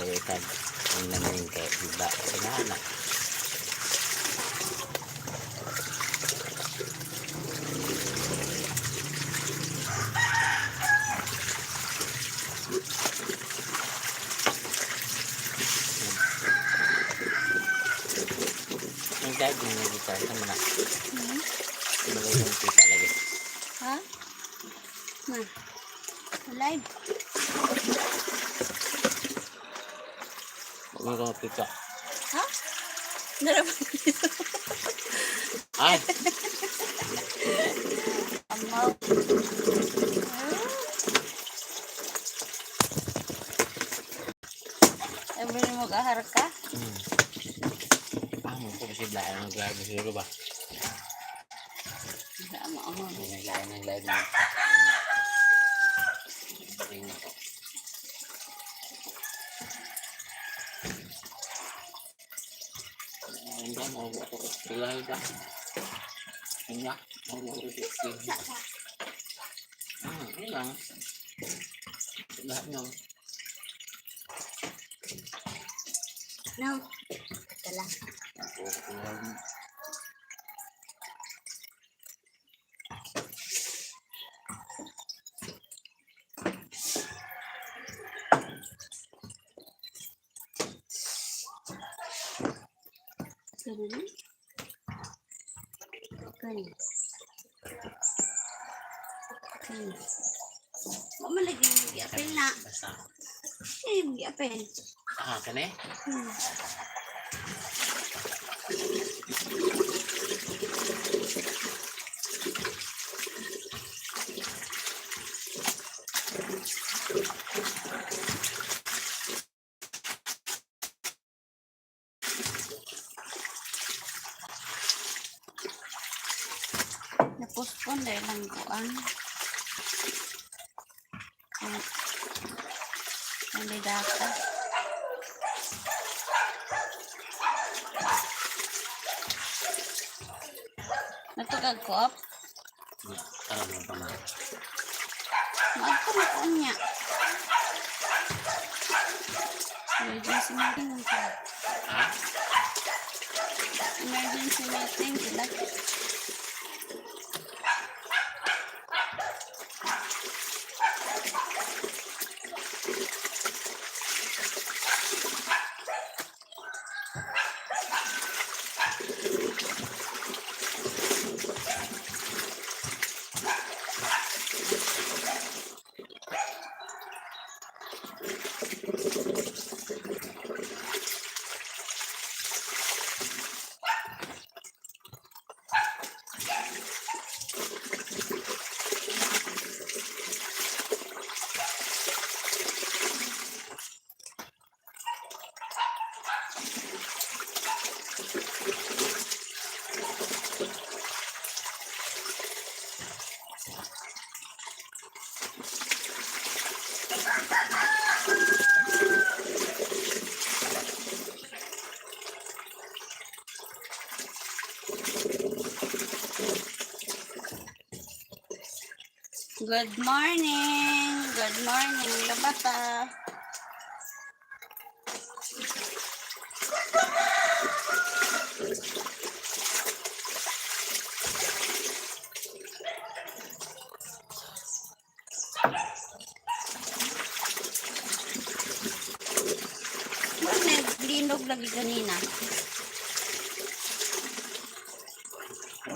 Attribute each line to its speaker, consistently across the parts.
Speaker 1: Itag ang namin kay iba sinana. Ang dad mo dito sa mga ibagay yung pita lagi.
Speaker 2: Ha? Na. Live.
Speaker 1: Huwag mo pita.
Speaker 2: Ha? Narapan dito.
Speaker 1: Ay!
Speaker 2: Amaw. Every mo kahar ka?
Speaker 1: Ah, mo ko kasi lain ang live siguro ba?
Speaker 2: Ama ama.
Speaker 1: May naglain ng live na. Bagay na ko. Hindi mo ako live ba? Hindi mo ako yun lang. Lahat nyo.
Speaker 2: No. Tala.
Speaker 1: Ako, live.
Speaker 2: Ganun. Ganun. Ganun. Wa man lagi giapil na.
Speaker 1: Basta.
Speaker 2: Eh, giapil.
Speaker 1: Ah, kani?
Speaker 2: Na-postpone dahil lang kuan. Ang kandidata. Natugag ko up.
Speaker 1: Karon mo pa man.
Speaker 2: Maagpo na ko niya. Emergency meeting lang sila.
Speaker 1: Ha?
Speaker 2: Emergency meeting sila. Good morning. Good morning, Labata. Wala naglinog lagi kanina.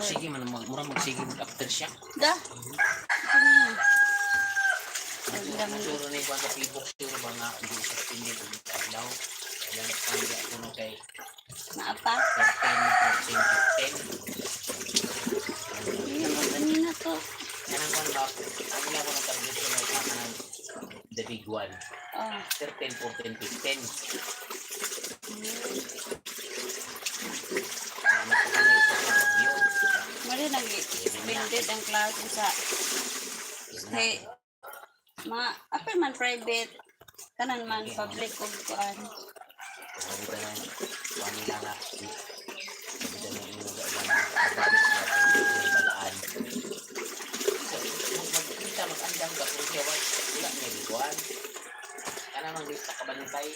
Speaker 1: Sige man, mura magsige mag after siya.
Speaker 2: Da. Kanina. Ang dami.
Speaker 1: Siguro na yung sa Facebook, siguro ba nga, hindi suspended og adlaw. Ilang ang di ako no kay
Speaker 2: Maapa.
Speaker 1: 13, 14, 15.
Speaker 2: Hindi mo kanina to.
Speaker 1: Kanang kon ba, ang ila ko ng target ko na kanang the big one.
Speaker 2: Oh.
Speaker 1: 13, 14, 15. Salamat ko na isa sa bagyo.
Speaker 2: Mali nag-suspended ang klase sa kay ma apil man private kanan man public og kuan.
Speaker 1: Sabi ka ng kuan nila nga. Sabi ka ng inyo ga uban. Balik siya kung may balaan. Magkita mag-andam ka kung siya wala niya giguan. Kana mang di sa kabantay.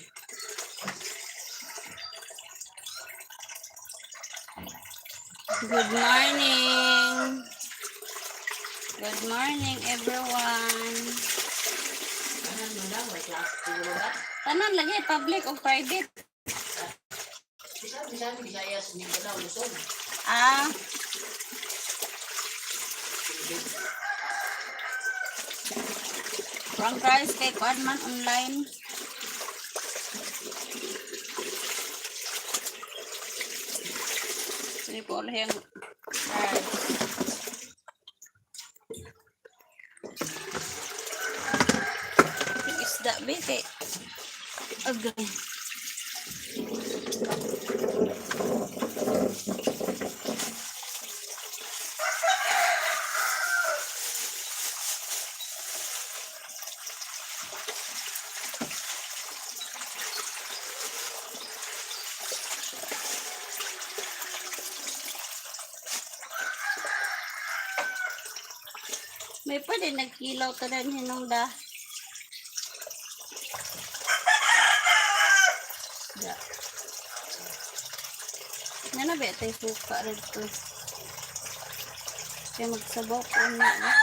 Speaker 2: Good morning. Good morning, everyone.
Speaker 1: Tanan man daw, may klase siguro ba?
Speaker 2: Tanan lagi, public o private.
Speaker 1: Bisan, bisan, Visayas, Mindanao, Luzon.
Speaker 2: Ah, from rice kay kuan man online. Sige po, ulit yung rice. Yung isda, be, kay... Agay. May pwede nagkilaw ka rin hinong da. Da. Nga na ba tayo suka rin to? Kaya magsabaw ko na. Eh.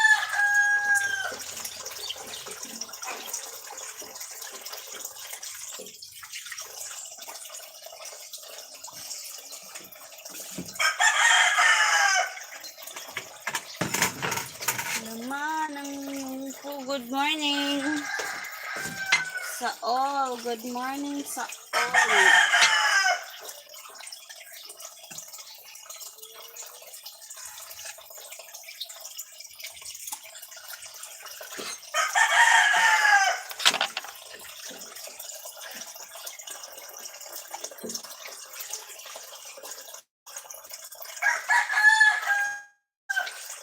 Speaker 2: Laman ng po. Good morning sa all. Good morning sa all.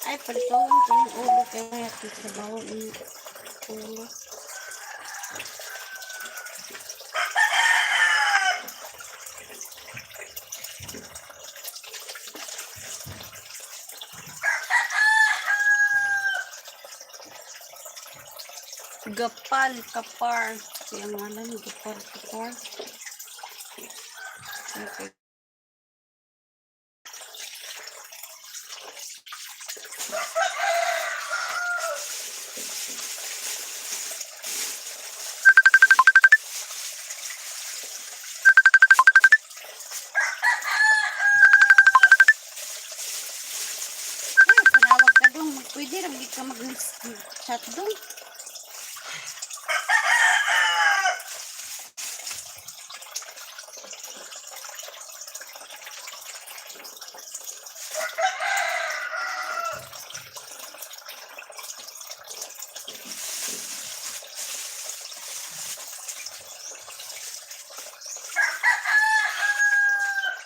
Speaker 2: Ay, palituan ko ng ulo kaya sabaw ng ulo. Gapal Kapar. Siya ang ngalan, Gapal Kapar. Okay. Ay, panawag ka dong. Pwede rin ka mag-chat dong.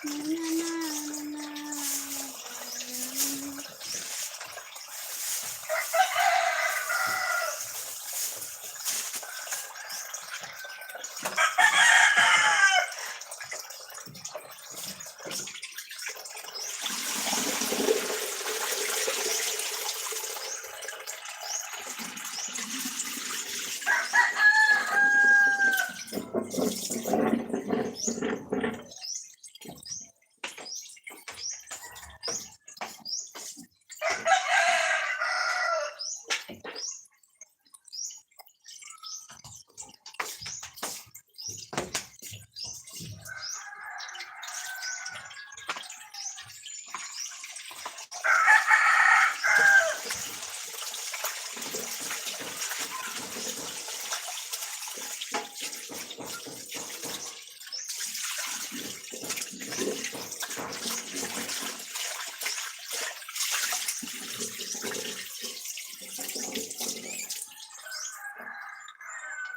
Speaker 2: Na, na, na, na, na.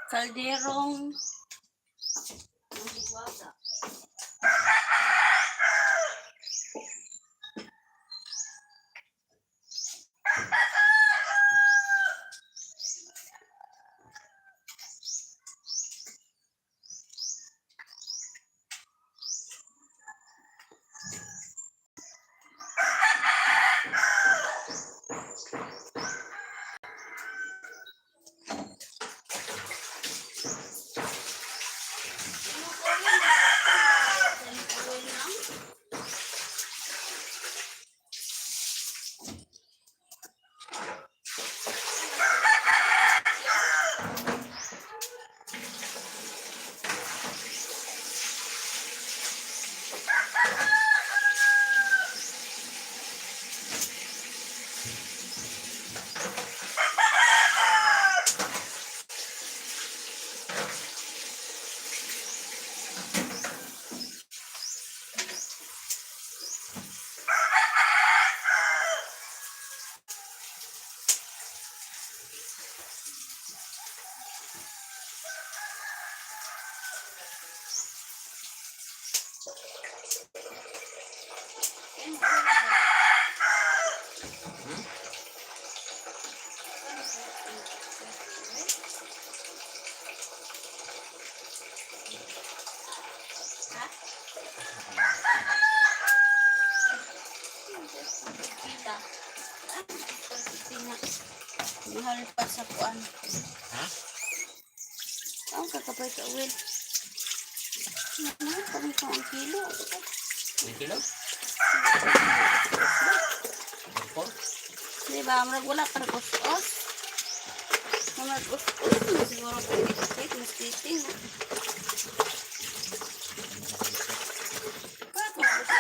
Speaker 2: Kalderong Mahal pa sa kuan.
Speaker 1: Ha?
Speaker 2: Ang kakapay sa oil. Mahal pa rin ko ang kilo.
Speaker 1: May kilo? Four?
Speaker 2: Di ba? Murag wala pa rin us-us. Murag us-us na siguro 28, mas titing. Bakit mo gusto?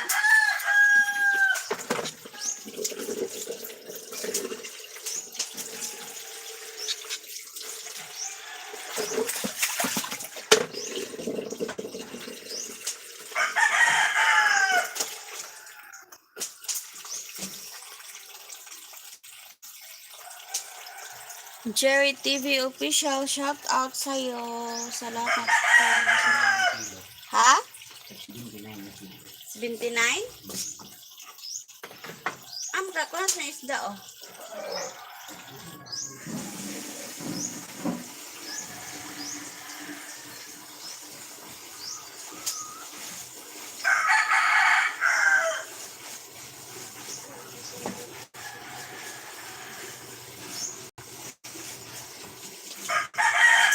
Speaker 2: Jerry TV Official, shout out sa'yo. Salamat.
Speaker 1: Kilo.
Speaker 2: Ha?
Speaker 1: 29 na kilo.
Speaker 2: 29? Am ka kuha sa isda oh.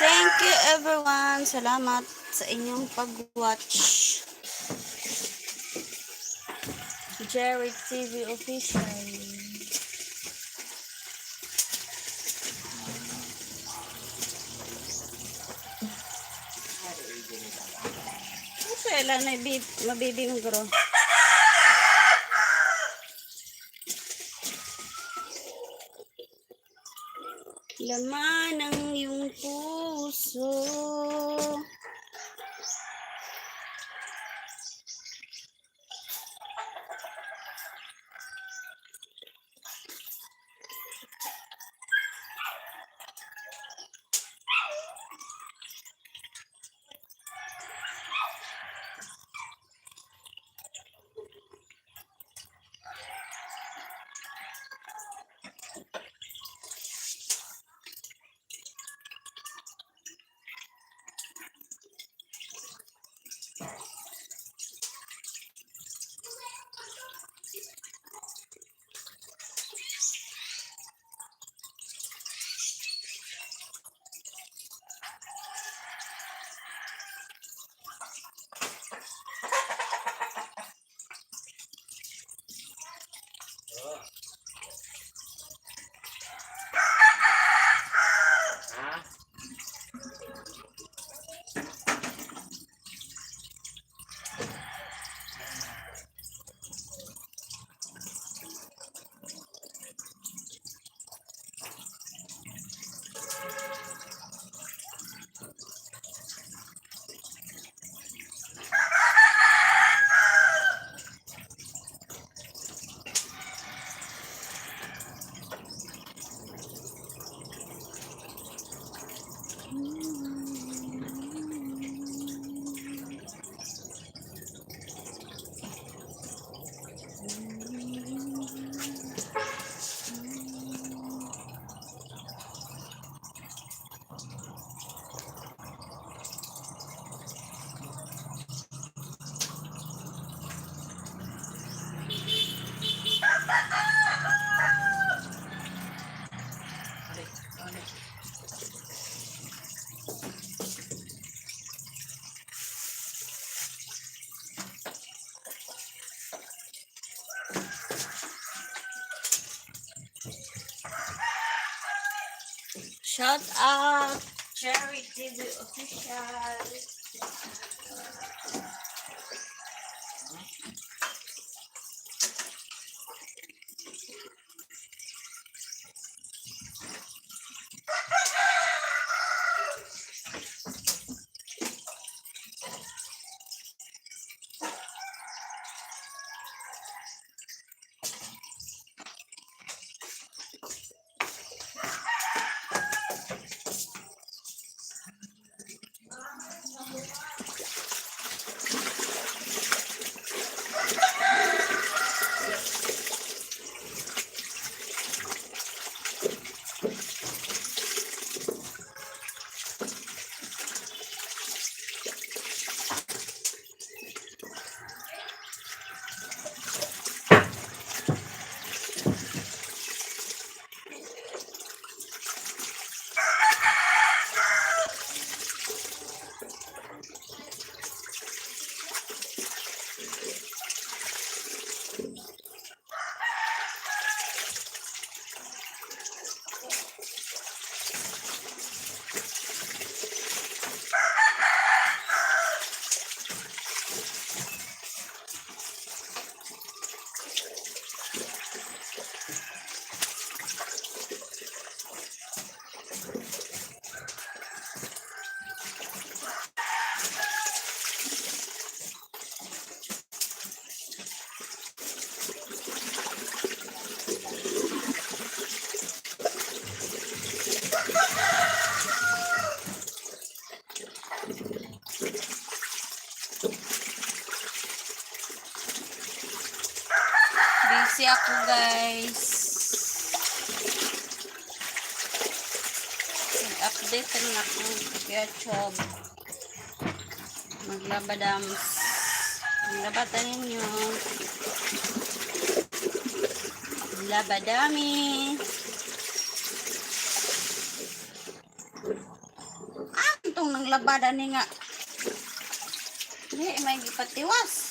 Speaker 2: Thank you, everyone. Salamat sa inyong pag-watch. Jerry TV Official. Ano sila na mabibing bro? Laman ng iyong puso.
Speaker 1: Ha?
Speaker 2: Shout out Cherry TV Official. ako, guys. Nag-update rin ako YouTube. Maglabadams. Maglabatan ninyo. Labadami. Ah, itong nang labada ni nga. Di, may gipatiwas.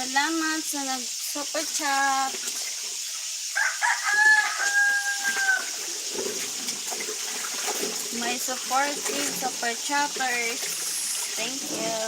Speaker 2: Salamat sa nag-super chat. My supportive super chatters. Thank you.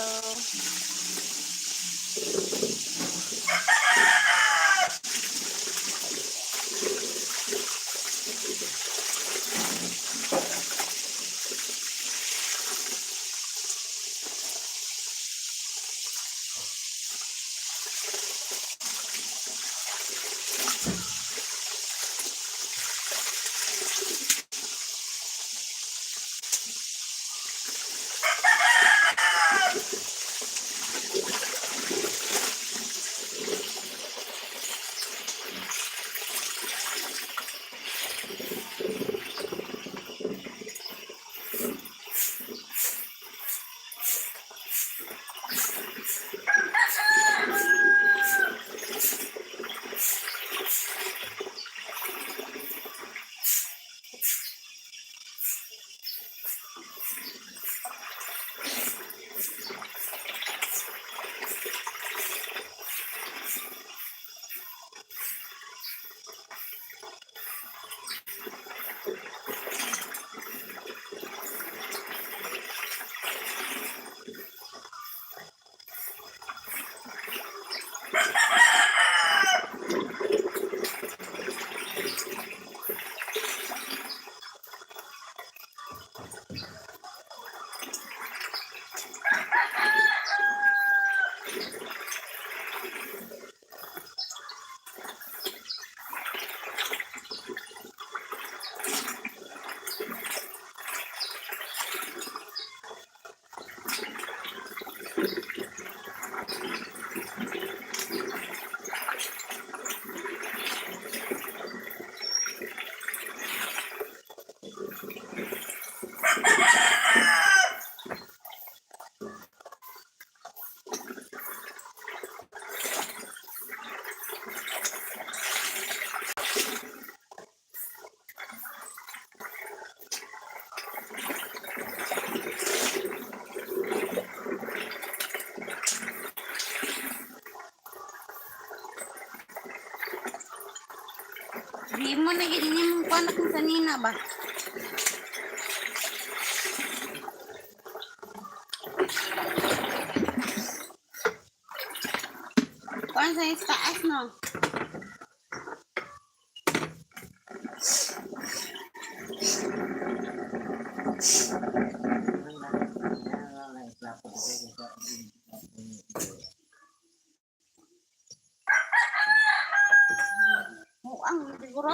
Speaker 2: Di mo na gid mong panak mo kanina ba? Kuan sa taas, no? Muang siguro.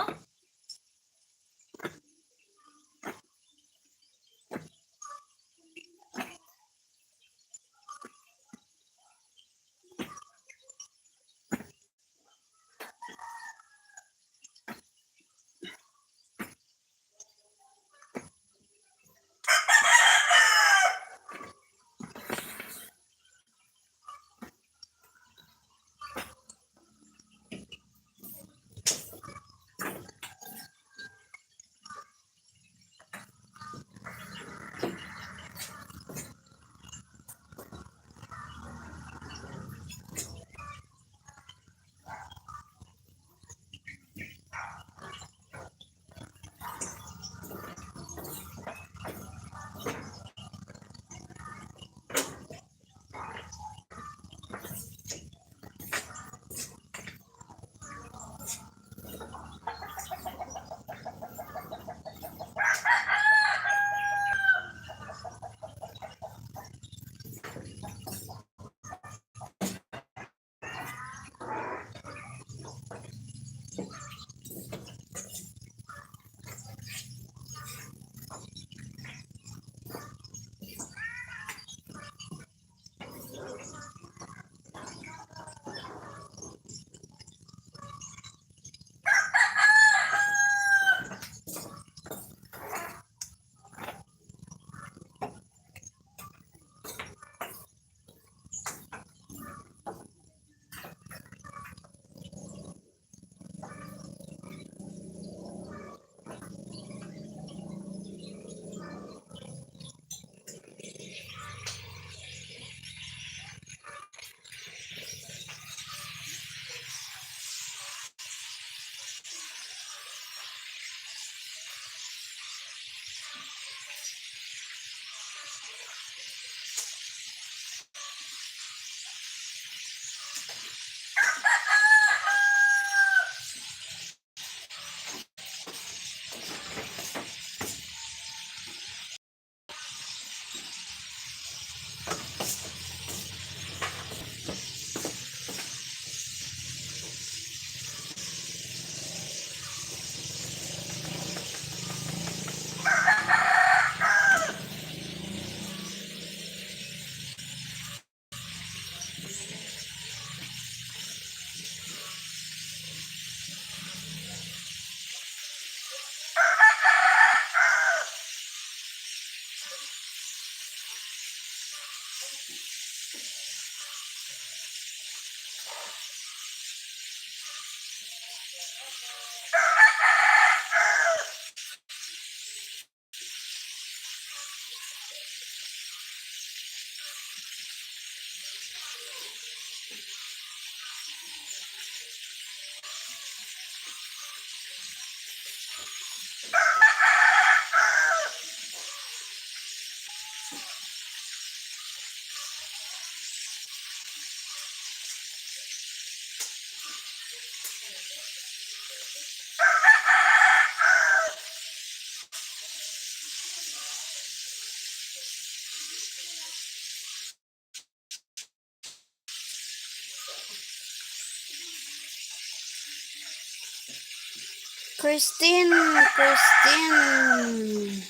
Speaker 2: Christine, Christine.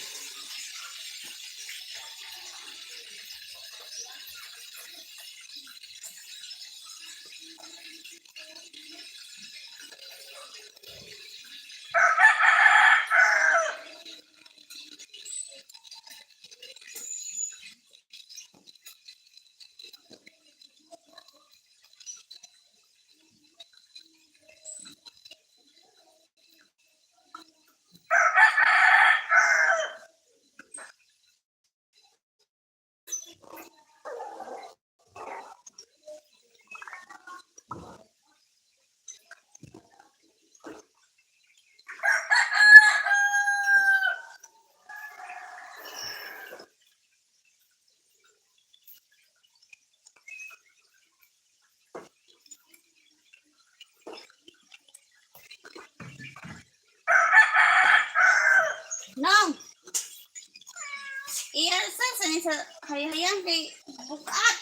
Speaker 2: No. Iya sa ni sa hayahayan kay bukat.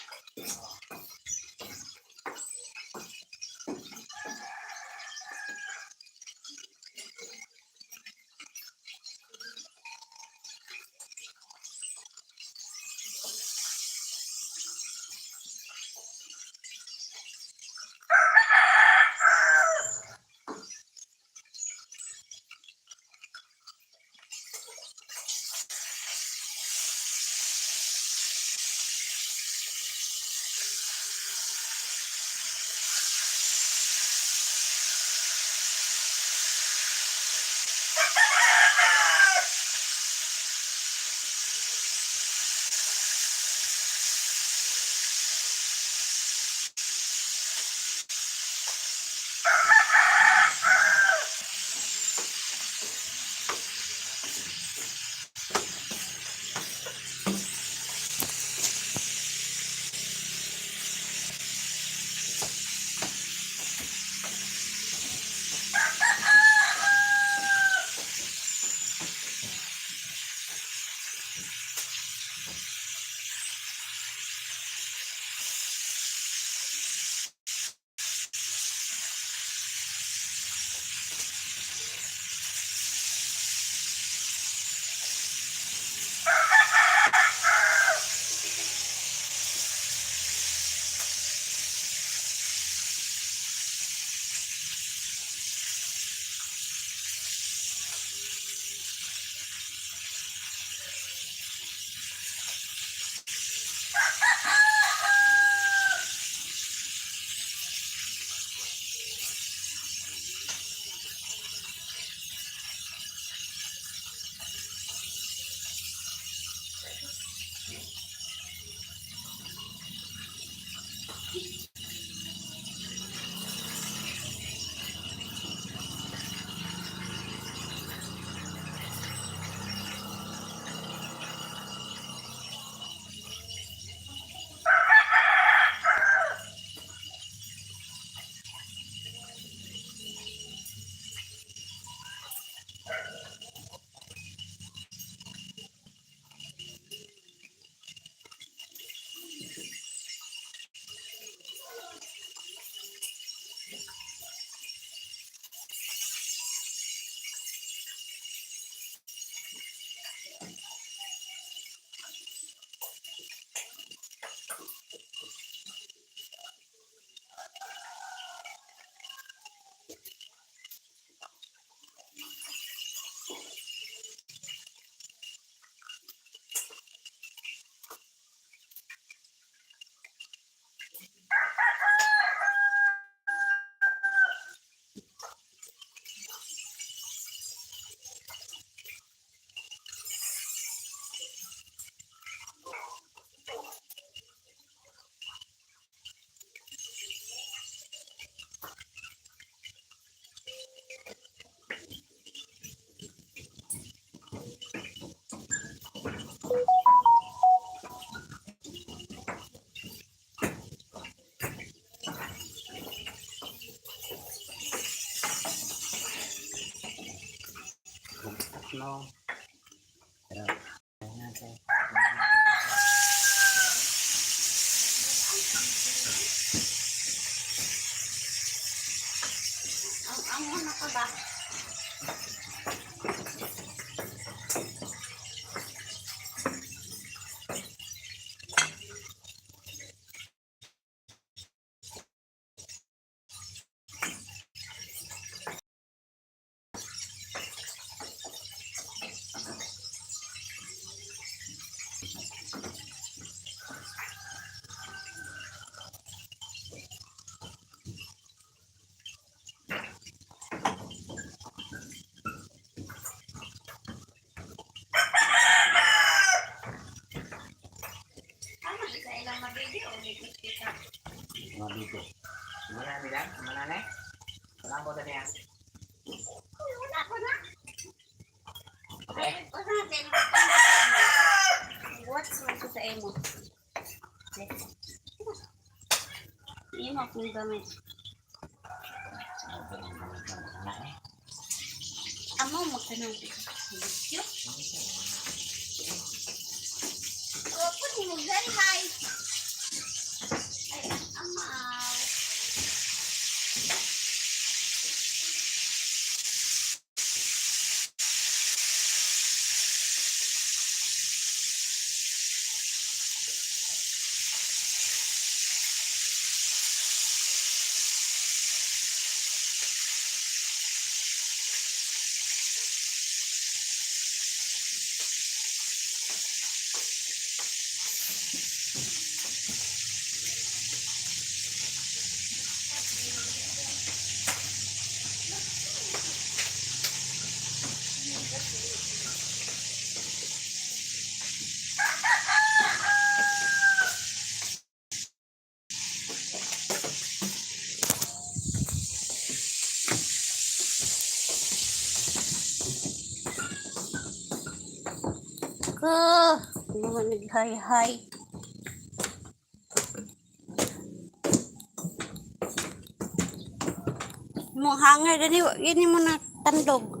Speaker 1: Mga dito.
Speaker 3: Wala nila, wala na. Wala mo niya.
Speaker 2: Wala ko na.
Speaker 1: Okay.
Speaker 2: Wala na. What's man ko sa imo? Imo akong gamit.
Speaker 1: Sabi ang gamit ng anak eh.
Speaker 2: Amo magtanong. Cute. Opo, ni mo hi. Ay, amaw. Ko, mga nag-hi-hi. Mo hanger dani, gini mo na tandog.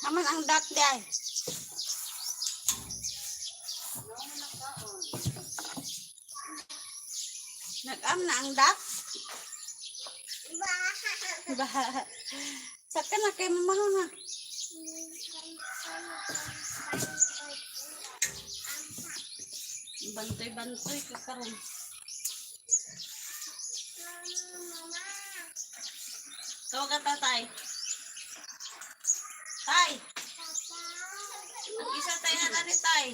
Speaker 2: Haman ang dak di ay. Nag-am na ang dak? Ba. Saka na kay mamaho na. Bantoy-bantoy ka karon. Tawag ka, tatay. Tay! Ang isa tay na ni tay.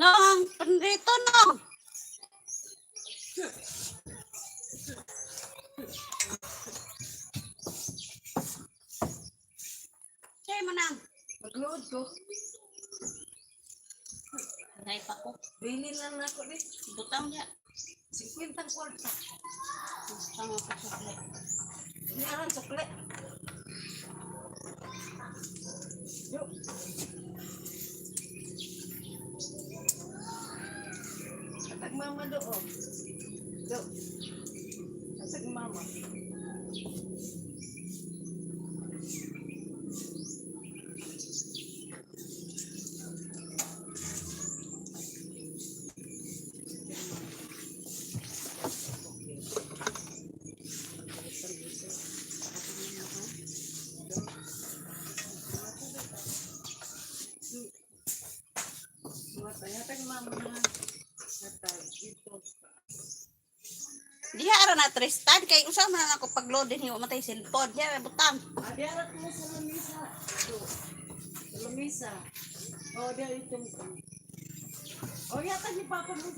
Speaker 2: No, ang pandito no. Say mo nang.
Speaker 4: Magload ko.
Speaker 2: Ngay pa ko.
Speaker 4: Bili lang na ako ni.
Speaker 2: Butang niya.
Speaker 4: 50 kwarta.
Speaker 2: Butang ako sukli.
Speaker 4: Ini aran sukle. Yo. Atag mama do oh. Do. Atag mama. Matay, atag mama. Atag ito.
Speaker 2: Diha ara na Tristan kay usa man na ako pag-load din wa matay cellphone. Diha ra butang.
Speaker 4: Adiarat mo sa lamisa. Do. Sa lamisa. Oh, dia ito. Oh, yata ni Papa mo.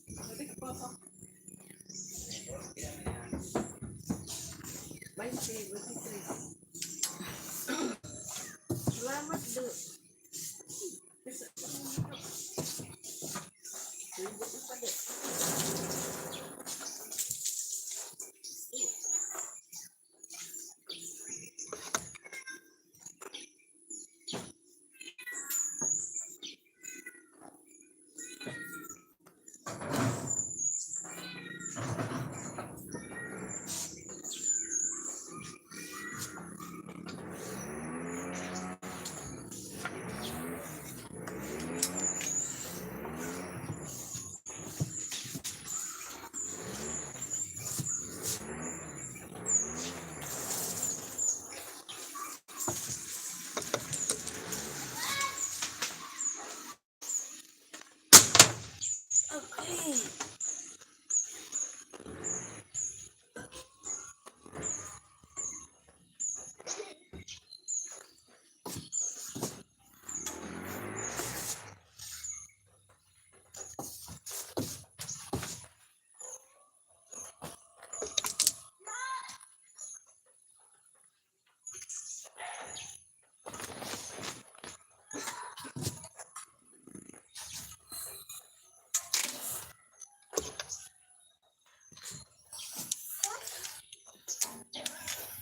Speaker 4: Sabi ka, Papa. 20, 23. Salamat, Do. Libo ko pa, Do.
Speaker 2: Okay.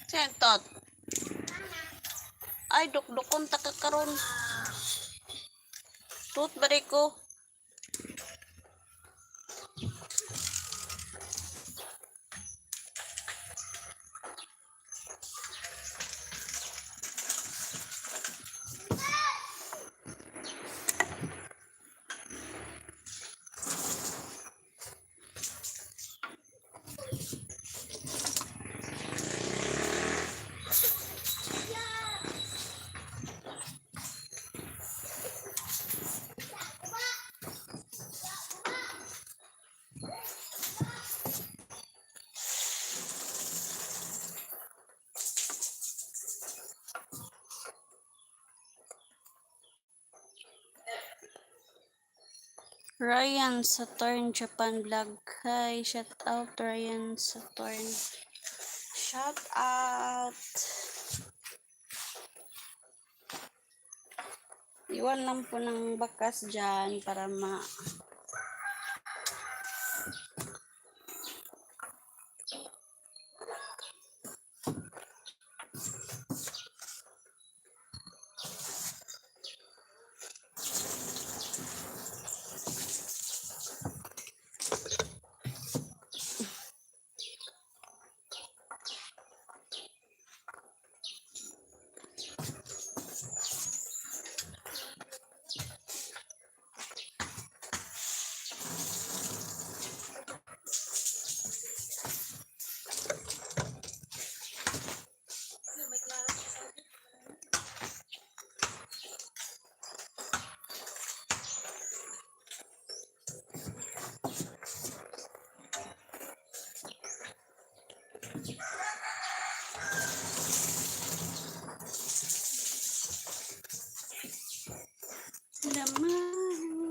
Speaker 2: Sentot. Ay, dukdukon ta ka karon. Tut bari ko. Ryan Saturn Japan Vlog. Hi, shout out Ryan Saturn. Shout out. Iwan lang po ng bakas dyan para ma. Laman.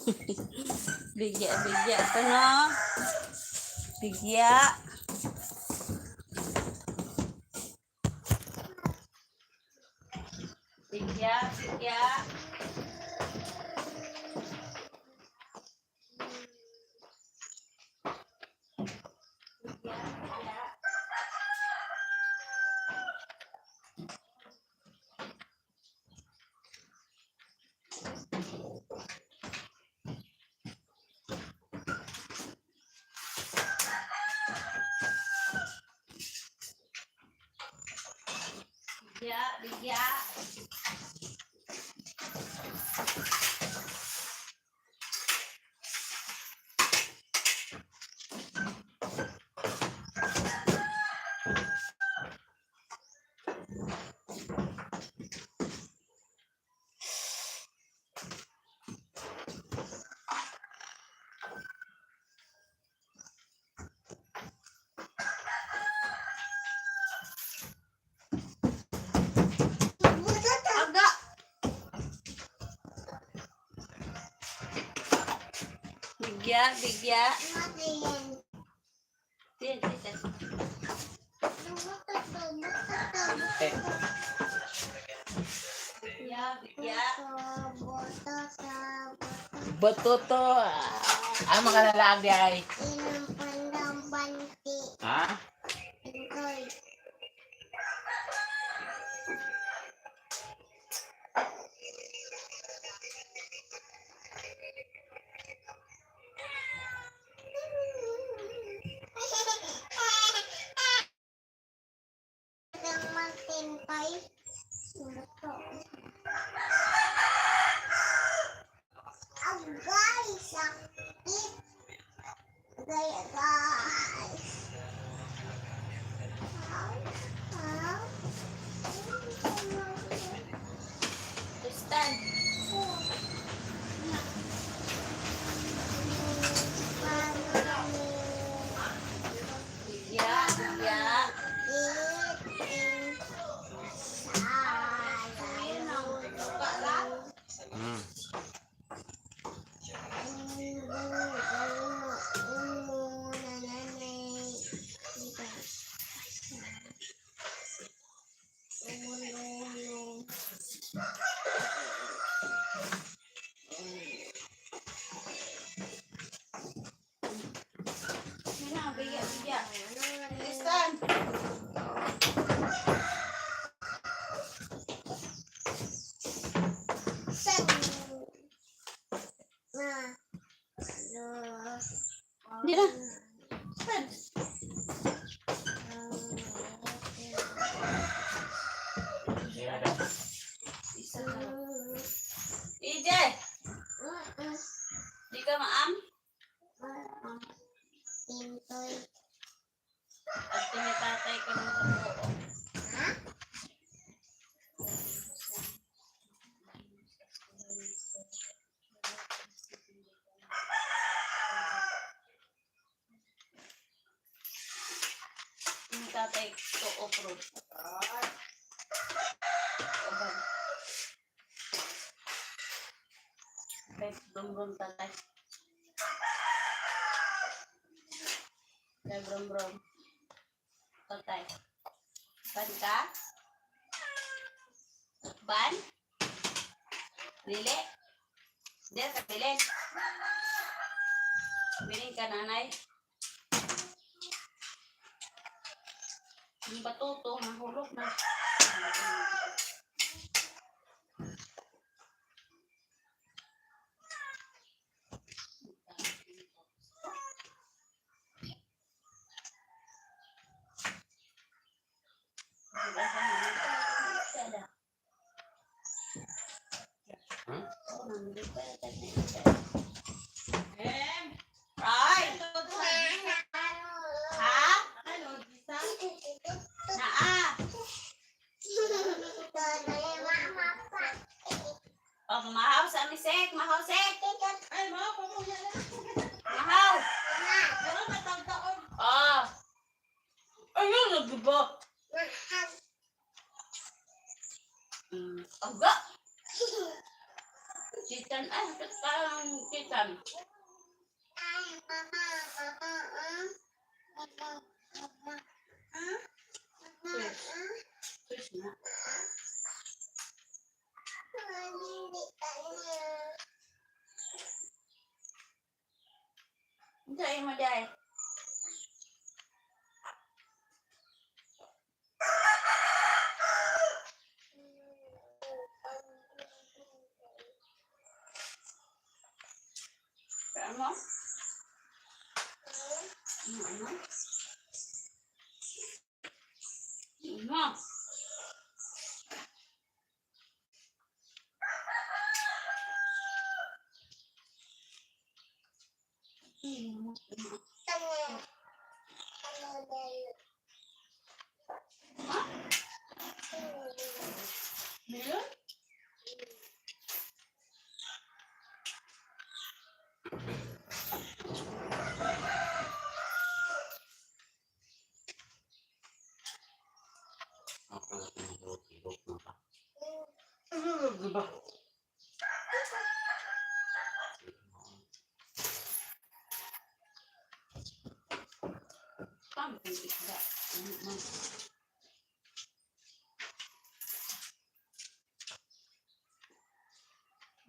Speaker 2: Bigya, bigya to, no? Bigya. Bigya, bigya. Bigya, bigya. Bigya, bigya. Aga! Bigya, bigya. Diyan, diyan.
Speaker 3: Eh,
Speaker 2: Bigya, bigya.
Speaker 3: Bototo. Ang makalalag di ay.
Speaker 1: Ha?
Speaker 5: Agay, sakit. Agay, agay.
Speaker 2: Tristan. Bigya, bigya. Yun na, bigya, bigya. Tristan. Hindi na. Tristan. Isa na. EJ! Di ka maam?
Speaker 5: Intoy.
Speaker 2: At tinitatay ka ng buo. Tinitatay to off-road. Oban. Kahit brum-brum tatay. Kay brum-brum. Tatay. Ban ka? Ban? Lili? Hindi, kabilin. Bilin ka, nanay. Yung batuto, nahulog na.
Speaker 1: Hmm?
Speaker 2: Ay! Ha? Naa! Oh, mahaw sa amisek, mahaw sek.
Speaker 4: Ay, mga pamulya na.
Speaker 2: Mahaw.
Speaker 4: Pero natagtaon.
Speaker 2: Ah. Ayun, nagiba. Aga. Chitan Ah, parang kitan. Fresh. Fresh na. Hindi mo dahil. Ano? Ano? Ano? Ano? Meron?
Speaker 1: Ang pagkat ng hirok-hirok na pa.
Speaker 4: Diba?
Speaker 2: Pamping isda. Ano man?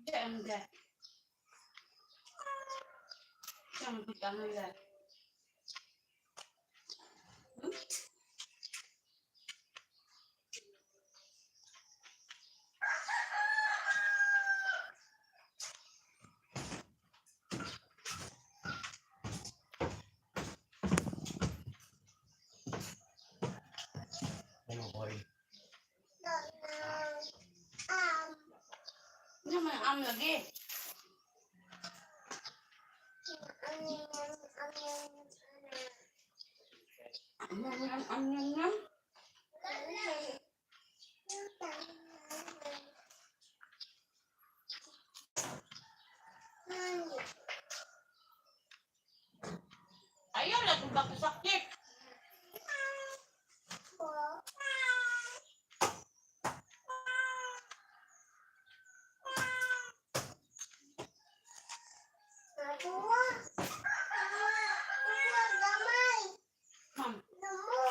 Speaker 2: Diyan, diyan. Diyan, diyan, diyan.
Speaker 1: Ano boy?
Speaker 2: Ano man ang lagi? Ano ang ano ano? Ayaw lang kung bakit sakit. Ma'am, ay.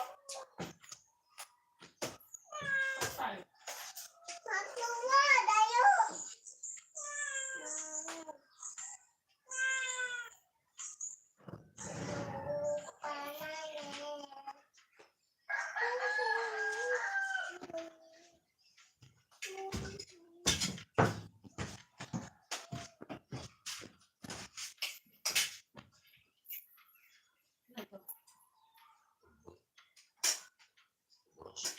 Speaker 2: Ano to?
Speaker 1: Boros.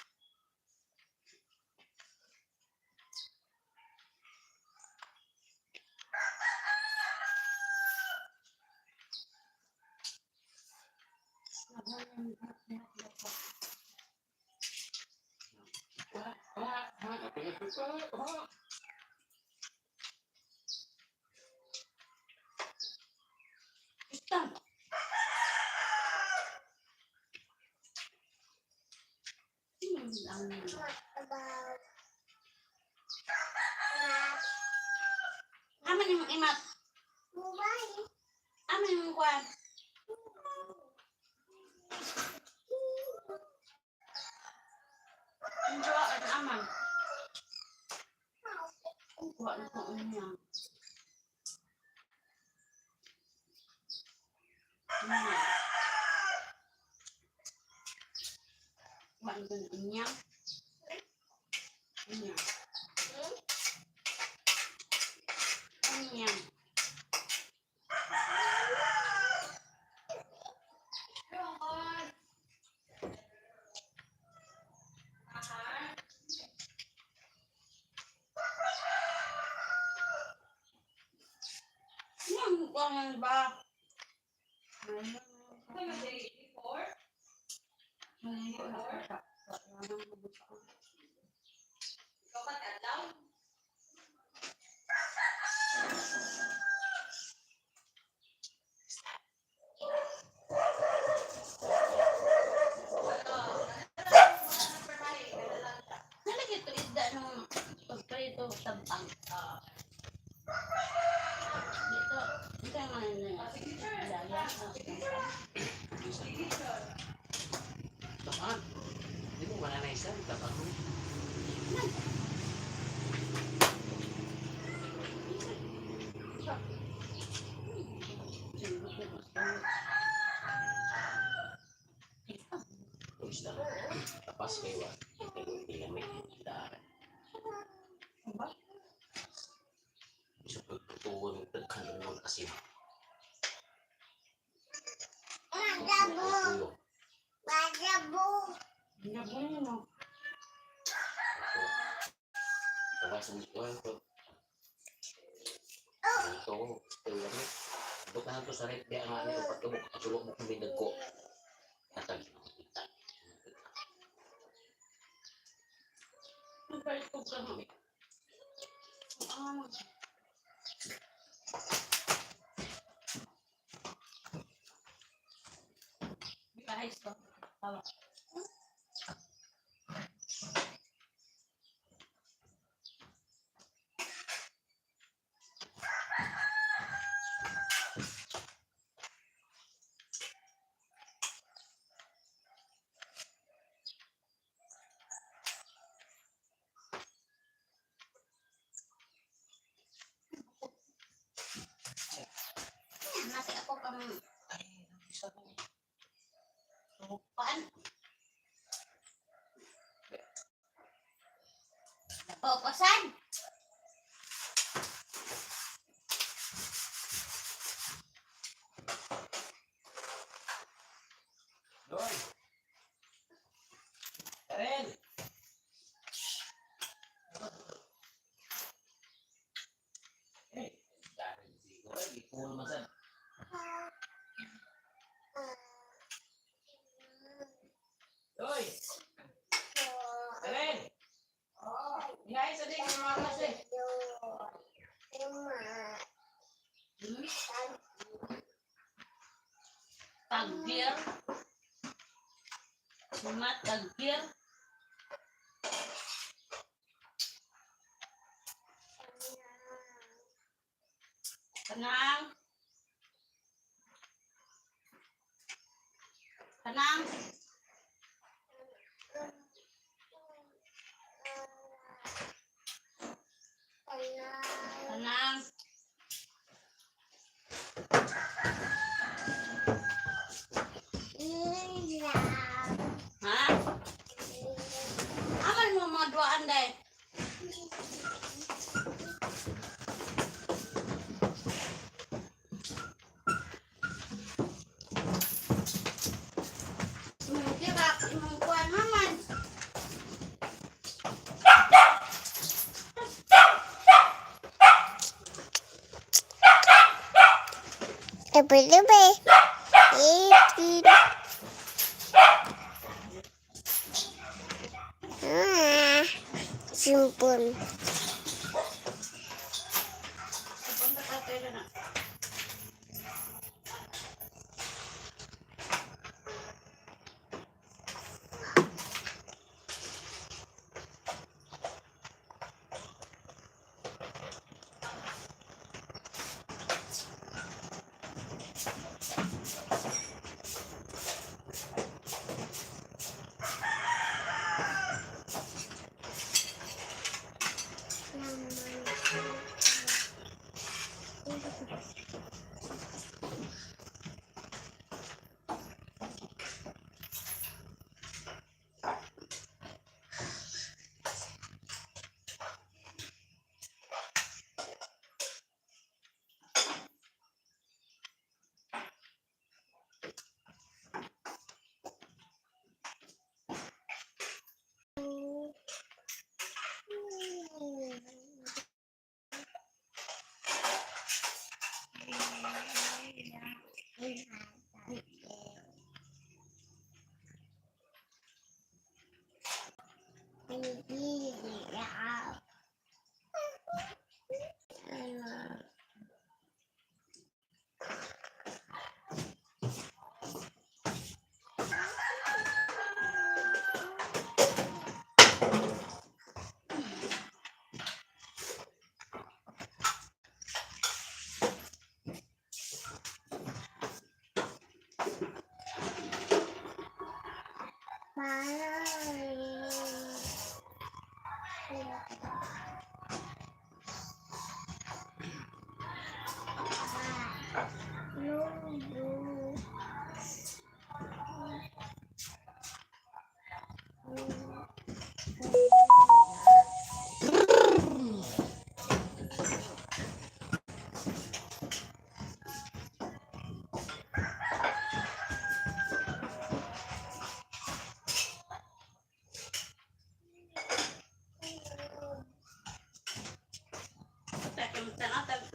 Speaker 2: Stop. Ang Aman yung imat. Aman yung kwan. Ang jowa at aman. Kuha na ko unyang. Unyang. Kuha na ko unyang. Unyang. Unyang. Unyang, kuha ba? Nalagay ito isda nung pagprito tampang.
Speaker 1: Lapas kay wa. Lamig daan.
Speaker 4: Ba?
Speaker 1: Isip ko tuon daghan ng asin.
Speaker 5: Madabu. Madabu.
Speaker 4: Ginabuhin mo.
Speaker 1: Tawas ang kuan ko. Ito, lamig. Bukahan ko sa rep di ang ano pagkabuk atulog mo kung ko. Katag kita.
Speaker 4: Ang bait ko ka mo. Ah. Guys, to. Tawa.
Speaker 2: Nasi ako kang
Speaker 3: Ay, isa ko.
Speaker 2: kuan. Napapasan.
Speaker 3: Doon. Karen! Eh, dahil siguro, ipul man sa. Doy! Karen! Oh, nihay sa ding mga klase.
Speaker 4: Tagir. Sumat tagir.
Speaker 2: Kanang. Kanang. Kanang. Ha? Aman mo mga duaan day. Imong tirak, imong kuan naman.
Speaker 5: Simpun.
Speaker 2: Punta ka tayo na.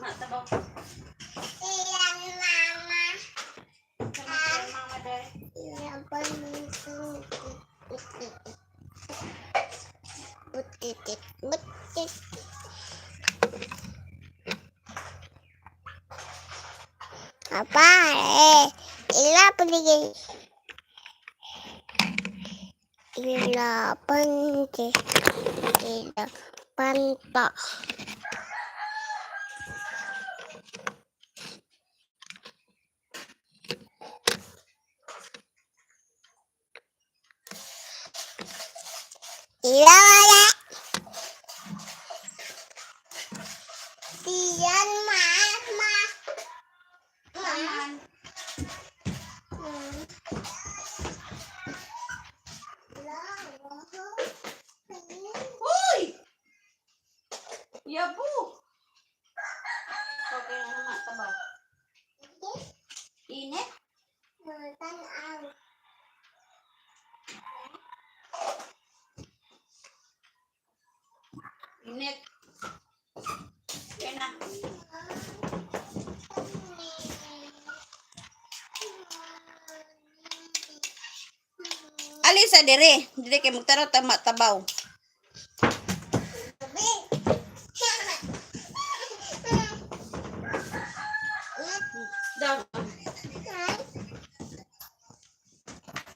Speaker 2: Matabaw.
Speaker 5: Iyan, mama.
Speaker 2: Mama day.
Speaker 5: Iyan, panitin. Butitit, butitit. Apa, eh, ila paligid. Ila panti. Ila panta. Ila wala. Tiyan mama.
Speaker 2: Aman. Uy! Yabu! Okay na naman, tabaw. Init? Init. Okay na. Alisa dire, dire kay magtaraw tama tabaw. Daw.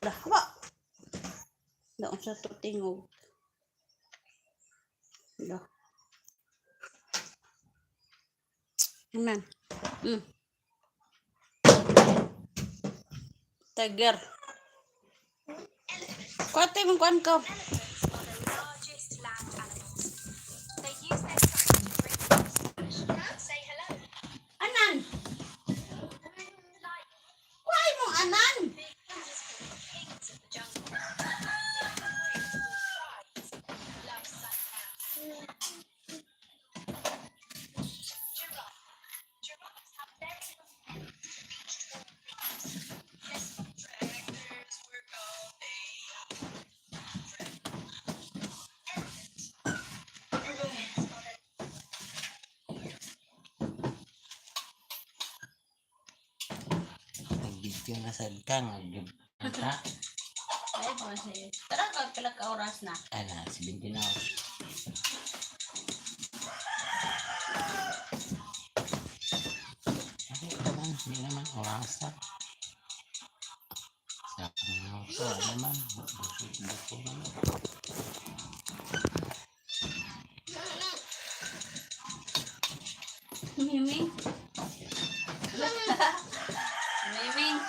Speaker 2: Dah, Daon sa to tingog. Dah. Aman. Tiger. Kuwate mo kuan ko.
Speaker 6: Largest land animals. They use their tongues to drink and say hello.
Speaker 2: Anan. Kuhay mo anan.
Speaker 6: Big hunters called the kings of the jungle. They have a group called prides who love sundown. Giraffe. Giraffes have very long necks to reach tall leaves. Their small tractors work all day. Elephant. Elephants are the
Speaker 1: Nag-video na sa ka, nag-ta.
Speaker 2: Ay, mga sige. Tara ka pila ka oras na.
Speaker 1: Ana, 79. Ay, naman, hindi naman orasa. Sa minuto, naman, buko naman.
Speaker 2: Miming. Miming.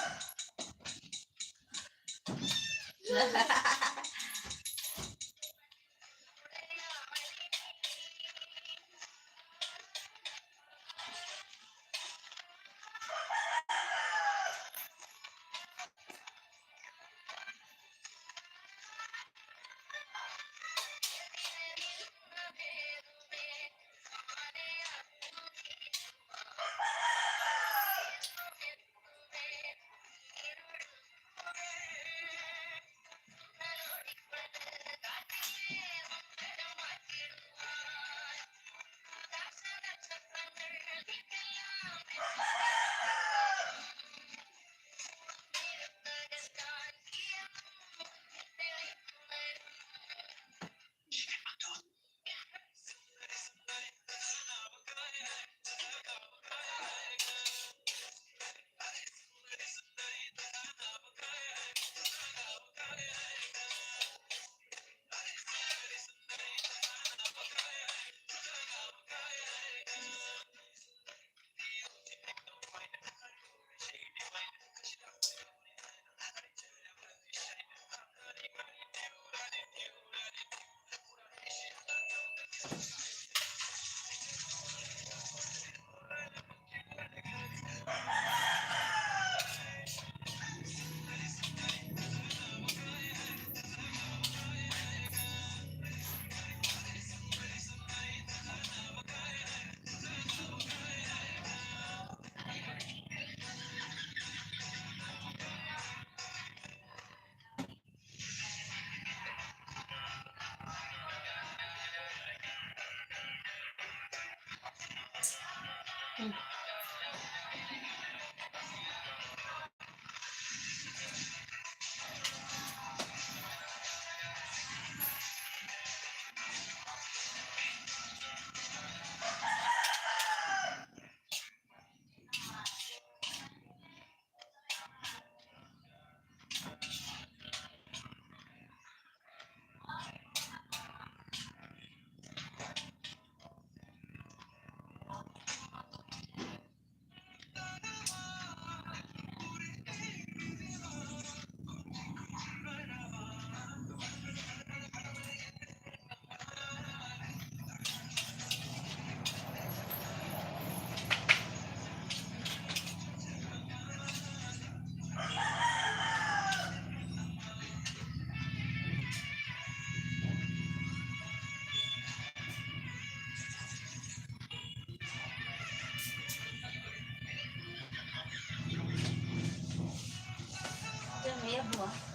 Speaker 2: Iya buah.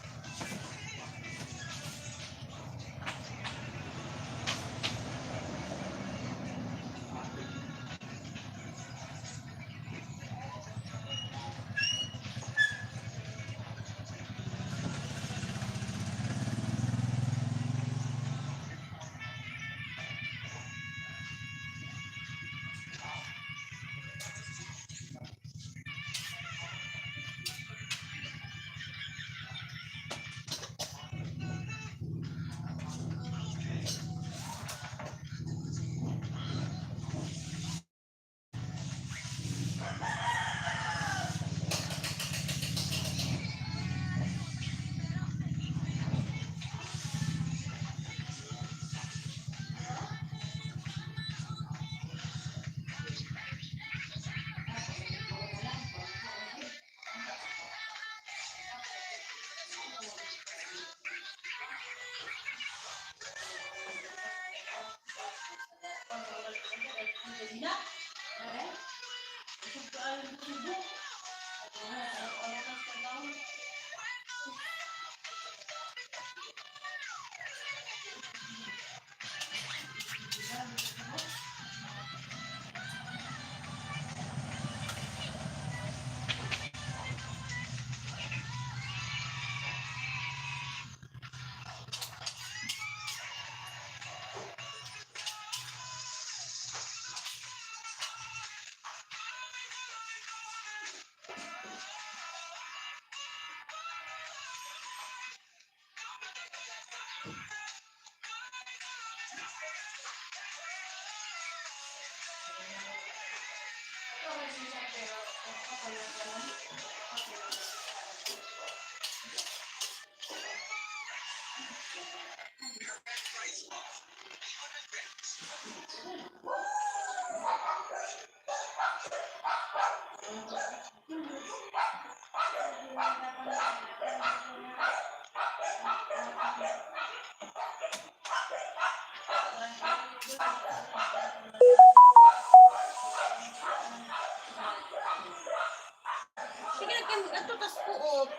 Speaker 2: Sige na kayo ato tas kuop.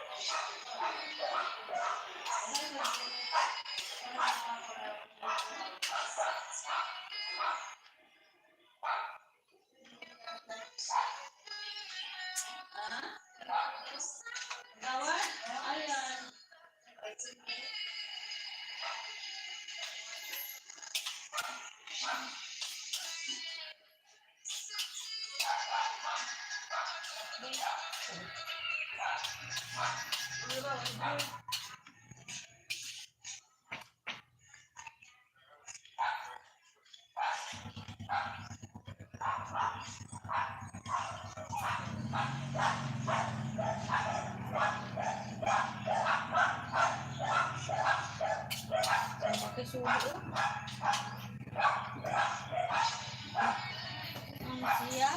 Speaker 2: Gawa? Ayan. Pakisulo. Ang siya.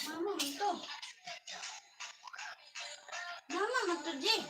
Speaker 2: Mama, ito. Mama, mato, Jay.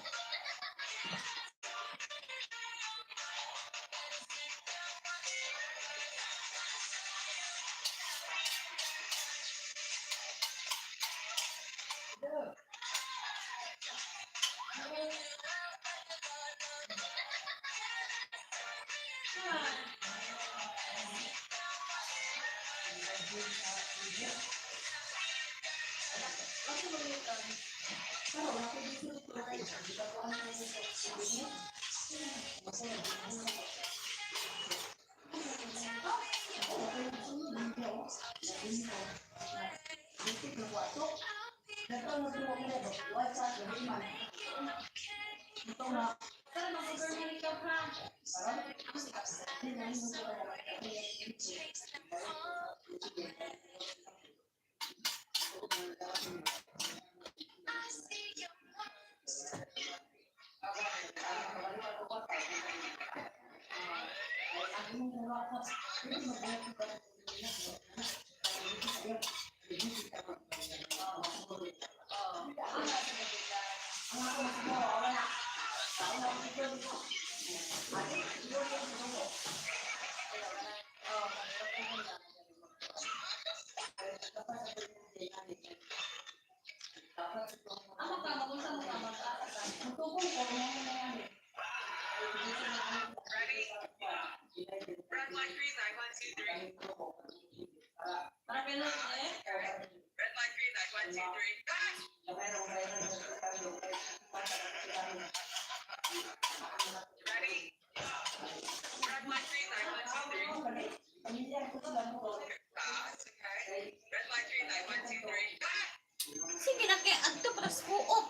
Speaker 2: Sige na kay adto para sa kuop.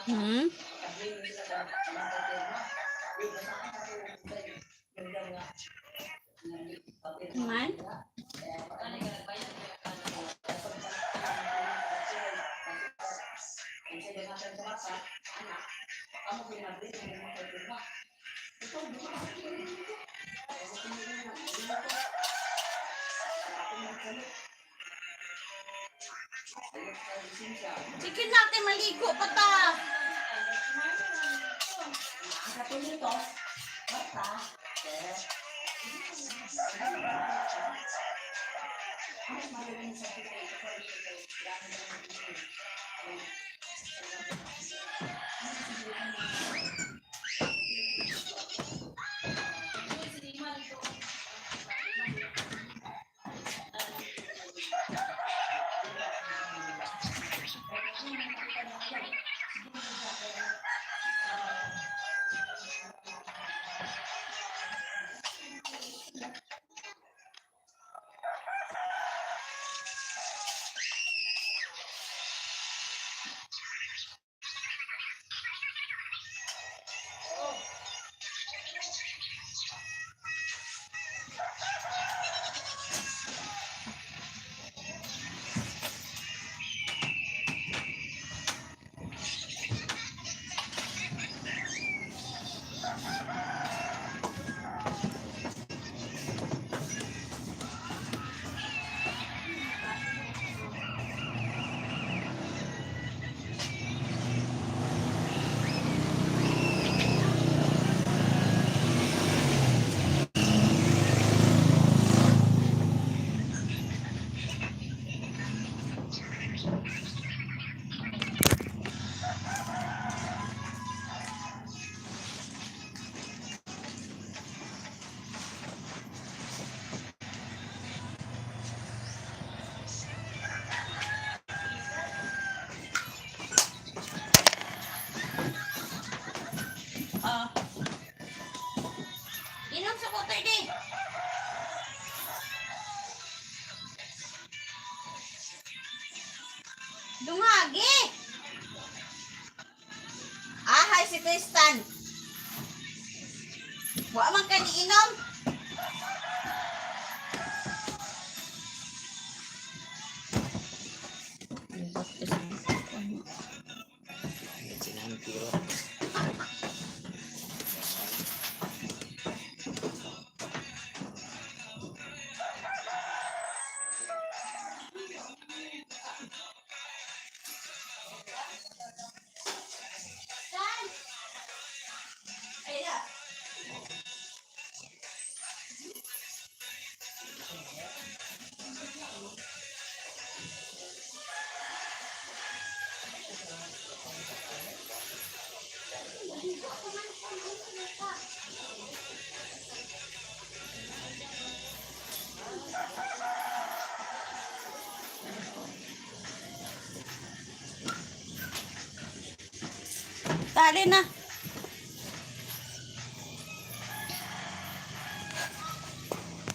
Speaker 2: Hmm? Man? Sige natin maligo pa ta. Dungagi! Ahay si Tristan. Wa man ka niinom.
Speaker 1: Sinahan kilo.
Speaker 2: Tali na.